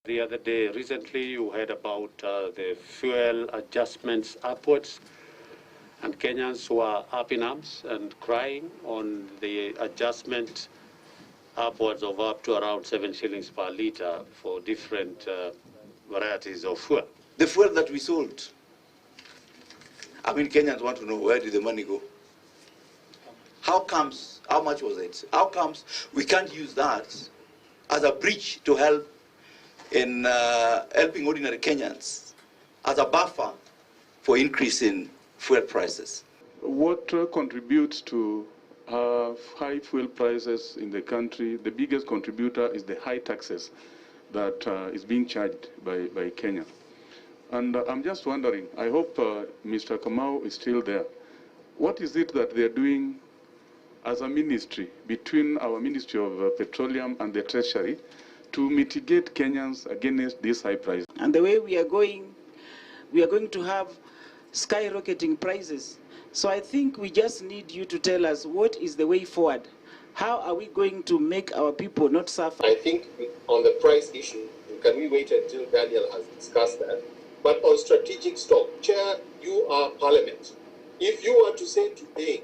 The other day, recently, you heard about the fuel adjustments upwards, and Kenyans were up in arms and crying on the adjustment upwards of up to around 7 shillings per litre for different varieties of fuel. The fuel that we sold, I mean, Kenyans want to know, where did the money go? How comes, how much was it? How comes we can't use that as a bridge to help in helping ordinary Kenyans as a buffer for increase in fuel prices? What contributes to high fuel prices in the country, the biggest contributor is the high taxes that is being charged by Kenya. And I'm just wondering, I hope Mr. Kamau is still there. What is it that they're doing as a ministry between our Ministry of Petroleum and the Treasury to mitigate Kenyans against this high price? And the way we are going to have skyrocketing prices. So I think we just need you to tell us what is the way forward. How are we going to make our people not suffer? I think on the price issue, can we wait until Daniel has discussed that? But on strategic stock, Chair, you are Parliament. If you were to say today,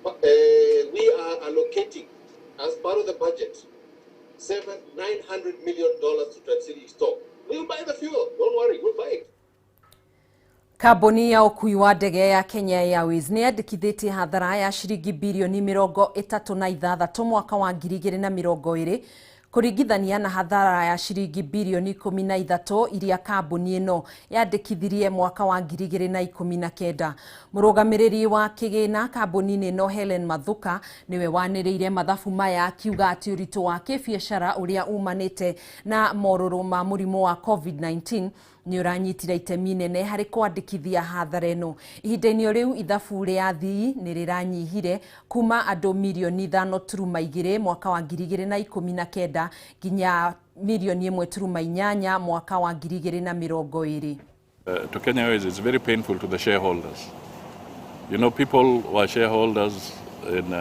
we are allocating as part of the budget $900 million to strategic stock, we'll buy the fuel. Don't worry, we'll buy it. Kambuni ya ũkuui wa ndege ya Kenya Airways nĩ yandĩkithĩtie hathara ya ciringi birioni 36 mwaka wa 2020 kũringithania na hathara ya ciringi birioni 13 iria kambuni ĩno yandĩkithirie mwaka wa 2019. Mũrũgamĩrĩri wa kĩgĩna kambuni-inĩ ĩno Helen Mathuka nĩwe wanĩrĩire mathabu maya akiuga atĩ ũritũ wa kĩbiacara ũrĩa umanĩte na morũrũ ma mũrimũ wa COVID-19 nĩ ũranyitire itemi nene harĩ kwandĩkithia hathara ĩno. Ihinda-inĩ rĩu ithabu rĩa athii nĩ rĩranyihire kuma andũ mirioni 5.2 mwaka wa 2019 nginya mirioni 1.8 mwaka wa 2020. To Kenya Airways, it's very painful to the shareholders. You know, people were shareholders in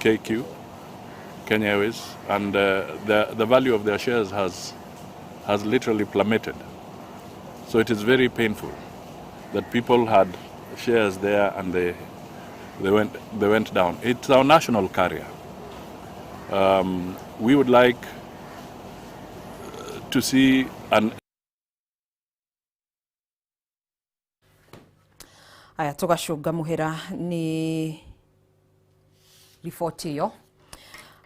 KQ, Kenya Airways, and the value of their shares has literally plummeted. So it is very painful that people had shares there and they went down. It's our national carrier. We would like to see an Aya tugacunga muhera ni riboti iyo.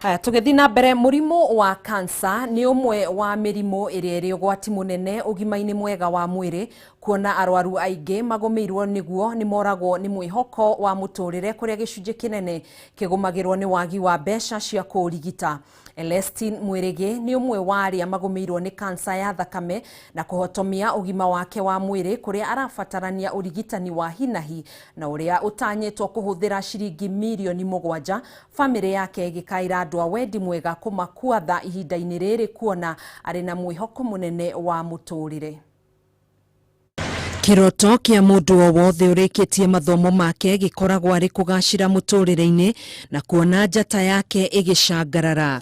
Aya tugĩthiĩ na mbere, mũrimũ wa kansa nĩ ũmwe wa mĩrimũ ĩrĩa ĩrĩ ũgwati mũnene ũgima-inĩ mwega wa mwĩrĩ, kuona arwaru aingĩ magũmĩirwo nĩguo nĩ moragwo nĩ mwĩhoko wa mũtũrĩre, kũrĩa gĩcunjĩ kĩnene kĩgũmagĩrwo nĩ wagi wa mbeca cia kũũrigita. Elestine Mwirigi nĩ ũmwe wa arĩa magũmĩirwo nĩ kansa ya thakame na kũhotomia ũgima wake wa mwĩrĩ, kũrĩa arabatarania ũrigitani wa hinahi na ũrĩa ũtanyĩtwo kũhũthĩra ciringi mirioni 7. Bamĩrĩ yake ĩgĩkaĩra andũ a wendi mwega kũmakuatha ihinda-inĩ rĩrĩ, kuona arĩ na mwĩhoko mũnene wa mũtũrĩre. Kĩroto kĩa mũndũ o wothe ũrĩkĩtie mathomo make gĩkoragwo arĩ kũgacĩra mũtũrĩre-inĩ na kuona njata yake ĩgĩcangarara.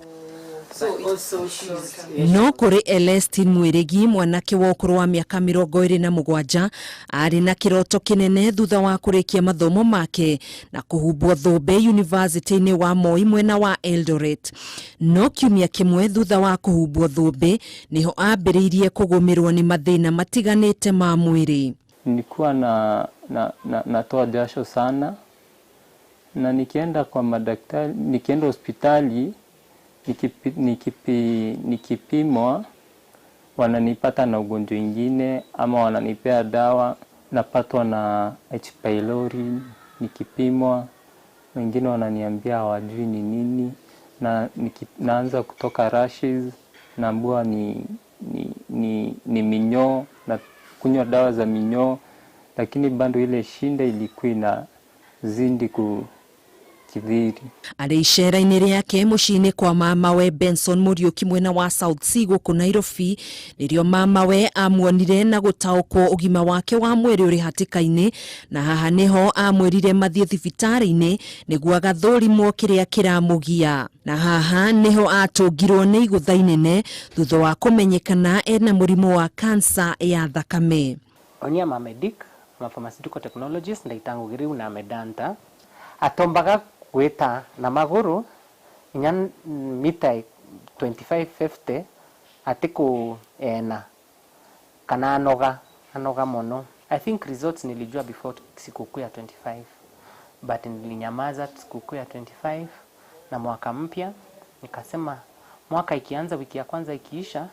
No kũrĩ Elestine Mwirigi, mwanake wa ũkũrũ wa mĩaka 27, arĩ na kĩroto kĩnene thutha wa kũrĩkia mathomo make na kũhumbwo thũmbĩ yunivasĩtĩ-inĩ wa Moi mwena wa Eldoret. No kiumia kĩmwe thutha wa kũhumbwo thũmbĩ nĩho ambĩrĩirie kũgũmĩrwo nĩ mathĩna matiganĩte ma mwĩrĩ. Nilikuwa natoa jasho sana, na nikienda kwa madaktari, nikienda hospitali nikipimwa wananipata na ugonjwa ingine ama wananipea dawa, napatwa na H pylori nikipimwa, wengine wananiambia hawajui ni nini, na naanza kutoka rashes, naambiwa ni minyoo, na kunywa dawa za minyoo, lakini bado ile shinda ilikuwa inazidi kithiri. Arĩ icera-inĩ rĩake mũciĩ-inĩ kwa mamawe Benson Mũriũki mwena wa South C gũkũ Nairobi, nĩrĩo mamawe amuonire na gũtaũkwo ũgima wake wa mwĩrĩ ũrĩ hatĩka-inĩ, na haha nĩho amwĩrire mathiĩ thibitarĩ-inĩ nĩguo agathũrimwo kĩrĩa kĩramũgia. Na haha nĩho atũngirwo nĩ igũtha inene thutha wa kũmenyekana ena mũrimũ wa kansa ya thakame. Onia mamedic, ma pharmaceutical technologist ndaitangugiriu na medanta atombaga gwita na maguru inya mita 25-50 atiku ena kana anoga mono. I think results nilijua before sikukuu ya 25, but nilinyamaza sikukuu ya 25 na mwaka mpya nikasema mwaka ikianza, wiki ya kwanza ikiisha,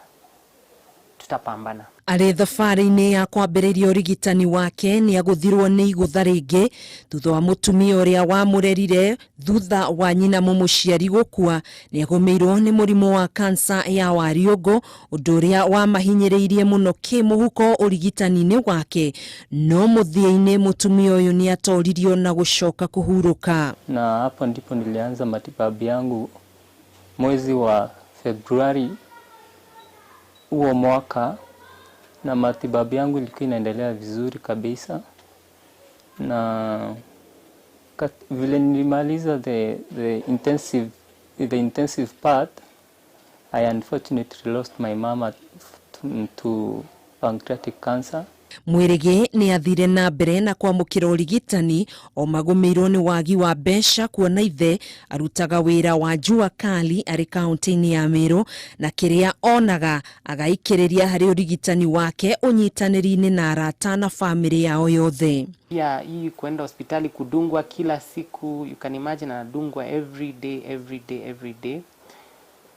tutapambana. Arĩ thabarĩ-inĩ ya kwambĩrĩria ũrigitani wake nĩ agũthirwo nĩ igũtha rĩngĩ thutha wa mũtumia ũrĩa wamũrerire thutha wa nyina mũmũciari gũkua. Nĩ agũmĩirwo nĩ mũrimũ wa kansa ya wariũngũ, ũndũ ũrĩa wamahinyĩrĩirie mũno kĩmũhuko ũrigitani-inĩ wake, no mũthia-inĩ mũtumia ũyũ nĩ atoririo na gũcoka kũhurũka. Na hapo ndipo nilianza matibabu yangu mwezi wa Februari huo mwaka, na matibabu yangu ilikuwa inaendelea vizuri kabisa, na vile nilimaliza the intensive part, I unfortunately lost my mama to pancreatic cancer. Mwirigi nĩ athire na mbere na kwamũkĩra ũrigitani o magũmĩirwo nĩ wagi wa mbeca, kuona ithe arutaga wĩra wa jua kali arĩ kaunti-inĩ ya Meru, na kĩrĩa onaga agaikĩrĩria harĩ ũrigitani wake ũnyitanĩri-inĩ na arata na bamĩrĩ yao yothe. Pia hii kuenda hospitali kudungwa kila siku, you can imagine anadungwa every day every day every day,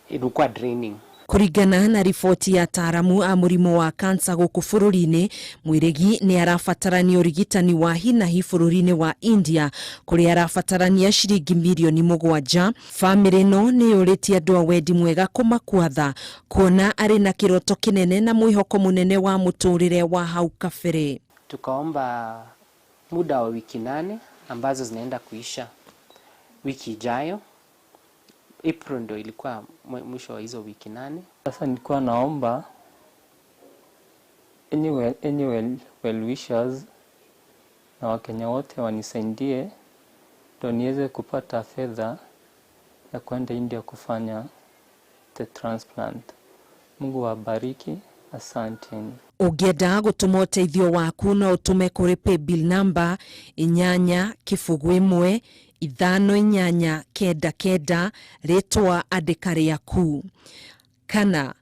ilikuwa draining. Kũringana na riboti ya ataaramu a mũrimũ wa kansa gũkũ bũrũri-inĩ, Mwirigi nĩ arabatarania ũrigitani wa hinahi bũrũri-inĩ wa India, kũrĩa arabatarania ciringi mirioni 7. Bamĩrĩ ĩno nĩ yũrĩtie andũ a wendi mwega kũmakuatha, kuona arĩ na kĩroto kĩnene na mwĩhoko mũnene wa mũtũrĩre wa hau kabere. Tukaomba muda wa wiki 8 ambazo zinaenda kuisha wiki ijayo. April ndo ilikuwa mwisho wa hizo wiki 8. Sasa nilikuwa naomba any well wishers na Wakenya wote wanisaidie ndo niweze kupata fedha ya kwenda India kufanya the transplant. Mungu wabariki, asanteni. Ũngĩenda gũtũma ũteithio waku no ũtũme kũrĩ paybill number 801 5 8 9 9, rĩtwa andĩka rĩaku, kana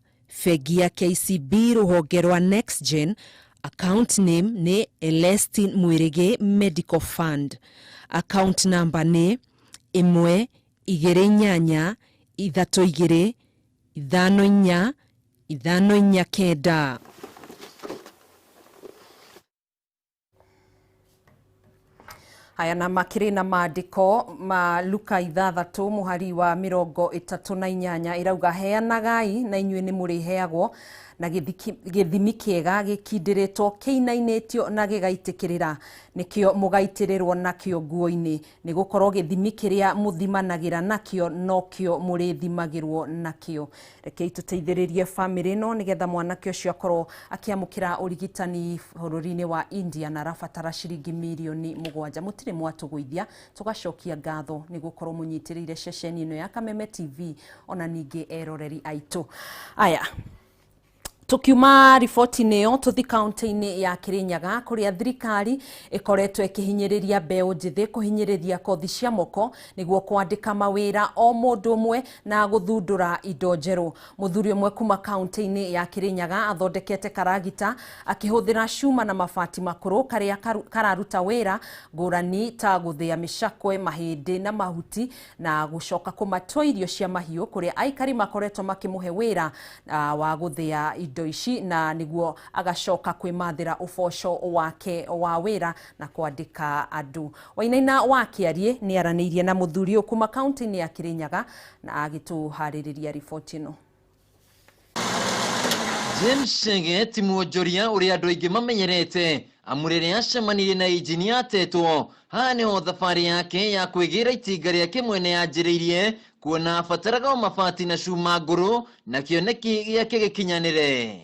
bengi ya KCB rũhonge rwa NextGen, account name nĩ Elestin Mwirigi Medical Fund, account number nĩ 1 2 8 3 2 5 4 5 4 9. Haya, na makĩrĩ na maandĩko ma Luka 6 mũhari wa 38 ĩrauga, "Heanagai na inyuĩ nĩ mũrĩheagwo, na gĩthimi kĩega, gĩkindĩrĩtwo, kĩinainĩtio na gĩgaitĩkĩrĩra, nĩkĩo mũgaitĩrĩrwo nakĩo nguo-inĩ, nĩ gũkorwo gĩthimi kĩrĩa mũthimanagĩra nakĩo nokĩo mũrĩthimagĩrwo nakĩo." Rekei tũteithĩrĩrie bamĩrĩ ĩno nĩgetha mwanake ũcio akorwo akĩamũkĩra ũrigitani bũrũri-inĩ wa India, na arabatara ciringi mirioni 7. Mũtirĩ mwatũgũithia, tũgacokia ngatho nĩ gũkorwo mũnyitĩrĩire ceceni ĩno ya Kameme TV, ona ningĩ eroreri aitũ aya. Tukiuma riboti-inĩ ĩyo, tũthi kaunti-inĩ ya Kirinyaga kũrĩa thirikari ĩkoretwo ĩkĩhinyĩrĩria mbeũ njĩthĩ kũhinyĩrĩria kothi cia moko nĩguo kwandĩka mawĩra o mũndũ ũmwe na gũthundũra indo njerũ. Mũthuri ũmwe kuma kaunti-inĩ ya Kirinyaga athondekete karagita akĩhũthĩra cuma na mabati makũrũ, karĩa kararuta wĩra ngũrani ta gũthĩa mĩcakwe, mahĩndĩ na mahuti na gũcoka kũmatua irio cia mahiũ, kũrĩa aikari makoretwo makĩmũhe wĩra wa gũthĩa indo ici na nĩguo agacoka kwĩmathĩra ũboco wake wa wĩra na kwandĩka andũ. Wainaina wa Kĩariĩ nĩ aranĩirie na mũthuri ũyũ kuma kaunti-inĩ ya Kirinyaga na agĩtũharĩrĩria riboti ĩno. James Chege ti mwonjoria ũrĩa andũ aingĩ mamenyerete, amu rĩrĩa acemanirie na injinia atetwo haha nĩho thabarĩ yake ya kwĩgĩra itinga rĩake mwene yanjĩrĩirie, kuona abataraga o mabati na cuma ngũrũ na kĩoneki gĩake gĩkinyanĩre.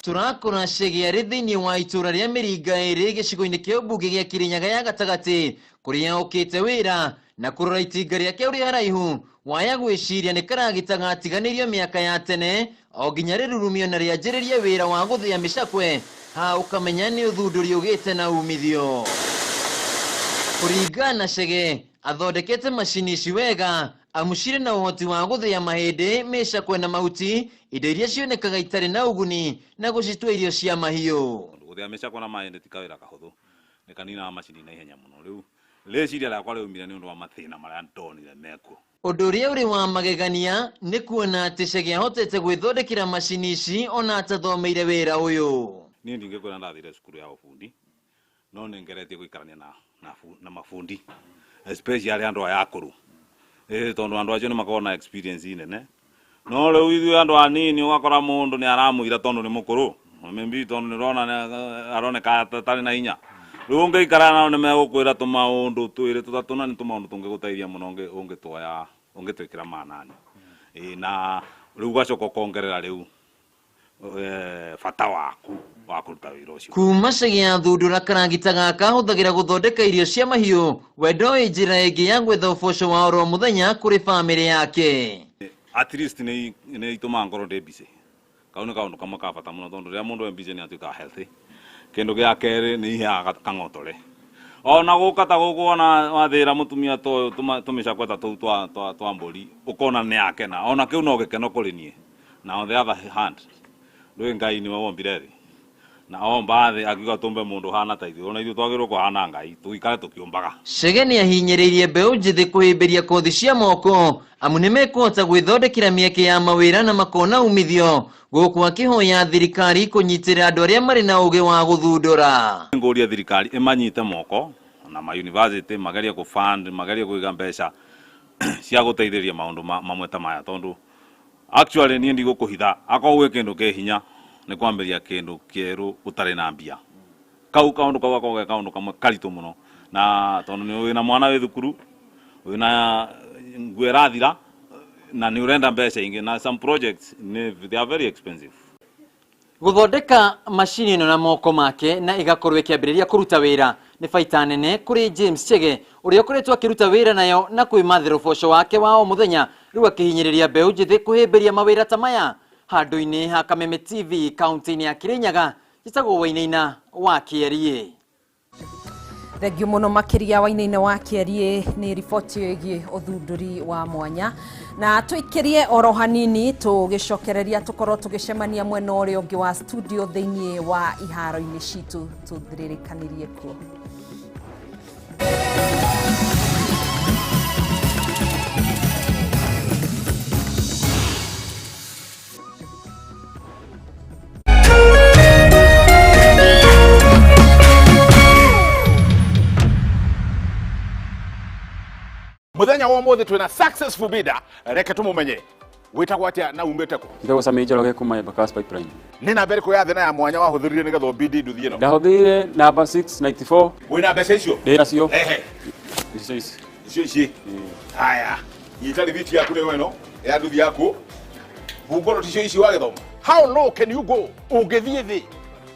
Tũrakora Chege arĩ thĩinĩ wa itũũra rĩa Mĩringa ĩrĩ gĩcigo-inĩ kĩa ũmbunge gĩa Kĩrĩnyaga ya gatagatĩ, kũrĩa okĩte wĩra na kũrora itinga rĩake ũrĩa haraihu waya gwĩciria nĩ karagita gatiganĩirio mĩaka ya tene o nginya rĩrurumio na rĩanjĩrĩrie wĩra wa gũthĩa mĩcakwe. Ha ũkamenya nĩ ũthundũri ũgĩte na umithio. Kũringana na Chege, athondekete macini ici wega amu cirĩ na ũhoti wa gũthĩa mahĩndĩ, mĩcakwe na mahuti, indo iria cionekaga itarĩ na ũguni, na gũcitua irio cia mahiũ. Gũthĩa mĩcakwe na mahĩndĩ ti kawĩra kahũthũ, nĩ kaninaga macini na ihenya mũno. Rĩu rĩciria rĩakwa rĩaumire nĩ ũndũ wa mathĩna marĩa ndonire mekuo. Ũndũ ũrĩa ũrĩ wa magegania nĩ kuona atĩ Chege ahotete gwĩthondekera macini ici ona atathomeire wĩra ũyũ. Niĩ ndingĩkwĩra ndathire cukuru ya ũbundi, no nĩ ngeretie gũikarania na mabundi, especially andũ aya akũrũ, tondũ andũ acio nĩ makoragwo na experience nene. No rĩu ithuĩ andũ anini, ũgakora mũndũ nĩ aramũira tondũ nĩ mũkũrũ, maybe tondũ nĩ ũrona aroneka atarĩ na hinya. Rĩu ũngĩikara nao nĩ megũkwĩra tũmaũndũ twĩrĩ tũtatũ, na nĩ tũmaũndũ tũngĩgũteithia mũno ũngĩtuoya, ũngĩtwĩkĩra manani. Ĩĩ, na rĩu ũgacoka ũkongerera rĩu bata waku wa kũruta wĩra ũcio. Kuma Chege athundũra karagita gaka ahũthagĩra gũthondeka irio cia mahiũ, we ndoĩ njĩra ĩngĩ ya gwetha ũboco wa oro mũthenya kũrĩ bamĩrĩ yake. At least nĩ itũmaga ngorwo ndĩ busy. Kau nĩ kaũndũ kamwe ka bata mũno, tondũ rĩrĩa mũndũ e busy nĩ atuĩkaga healthy. Kĩndũ gĩa kerĩ, nĩ iheaga kang'otore ona gũka ta gũkũ, ona wathĩra mũtumia ta ũyũ tũmĩcakwe ta tũu twa mbũri, ũkona nĩ akena, ona kĩu no gĩkeno kũrĩ niĩ. Na on the other hand, ndũĩ Ngai nĩwe wombire thĩ na omba thĩ akiuga tũmbe mũndũ ũhana ta ithuĩ, ona ithuĩ twagĩrĩirwo kũhana Ngai, tũikare tũkĩũmbaga. Chege nĩ ahinyĩrĩirie mbeũ njĩthĩ kũhĩmbĩria kothi cia moko, amu nĩ mekũhota gwĩthondekera mĩeke ya mawĩra na makona umithio, gũkũ akĩhoya thirikari kũnyitĩrĩra andũ arĩa marĩ na ũgĩ wa gũthundũra. Ngũria thirikari ĩmanyite moko na ma university magerie kũ fund, magerie kũiga mbeca cia gũteithĩrĩria maũndũ mamwe ta maya, tondũ actually niĩ ndigũkũhitha, akorwo gwĩ kĩndũ kĩ hinya nĩ kwambĩrĩria kĩndũ kĩerũ ũtarĩ na mbia. Kau kaũndũ kau gakoragwo ge kaũndũ kamwe karitũ mũno, na tondũ nĩ wĩna mwana wĩ thukuru, wĩna nguo ĩrathira na nĩ ũrenda mbeca ingĩ, na some projects nĩ they are very expensive. Gũthondeka macini ĩno na moko make na ĩgakorwo ĩkĩambĩrĩria kũruta wĩra nĩ baita nene kũrĩ James Chege, ũrĩa ũkoretwo akĩruta wĩra nayo na kwĩmathĩra ũboco wake wa o mũthenya, rĩu akĩhinyĩrĩria mbeũ njĩthĩ kũhĩmbĩria mawĩra ta maya. Handũ-inĩ ha Kameme TV kaunti-inĩ ya Kirinyaga, njĩtagwo Wainaina wa Kĩeriĩ. Thengiũ mũno makĩria Wainaina wa Kĩeriĩ nĩ riboti ĩgiĩ ũthundũri wa mwanya. Na tũikĩrie oro hanini tũgĩcokereria tũkorwo tũgĩcemania mwena ũrĩa ũngĩ wa studio thĩinĩ wa iharo-inĩ citũ tũthirĩrĩkanĩrie kuo. Muthenya wa umuthi twina successful bidder, reke tumumenye witagwo atia na umite ku? Njĩtagwo Sammy Njoroge kuma Embakasi Pipeline. Nĩ namba ĩrĩkũ ya thĩ na ya mwanya wahũthĩrire nĩgetha ũbidi nduthi ĩno? Ndahũthĩrire namba 694. Wĩna mbeca icio? Ndĩ nacio. Ehe. Icio ici. Icio ici. Haya, nyita rithiti yaku nĩyo ĩno ya nduthi yaku. Hungũrũ ticio ici wagĩthoma. How low can you go? Ũngĩthiĩ thĩ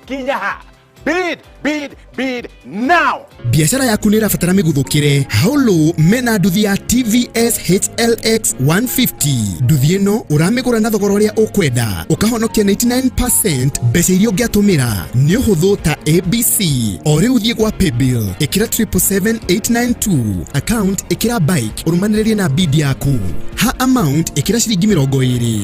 kinya ha? Bid, bid, bid now. Biacara yaku nĩ ĩrabatara mĩguthũkĩre. Haulo mena nduthi ya TVS HLX 150. Nduthi ĩno ũramĩgũra na thogora ũrĩa ũkwenda, ũkahonokia 99% mbeca iria ũngĩatũmĩra. Nĩ ũhũthũ ta ABC. O rĩu thiĩ gwa paybill, ĩkĩra 777892, account ĩkĩra bike, ũrũmanĩrĩrie na bid yaku. Ha amount ĩkĩra ciringi 20.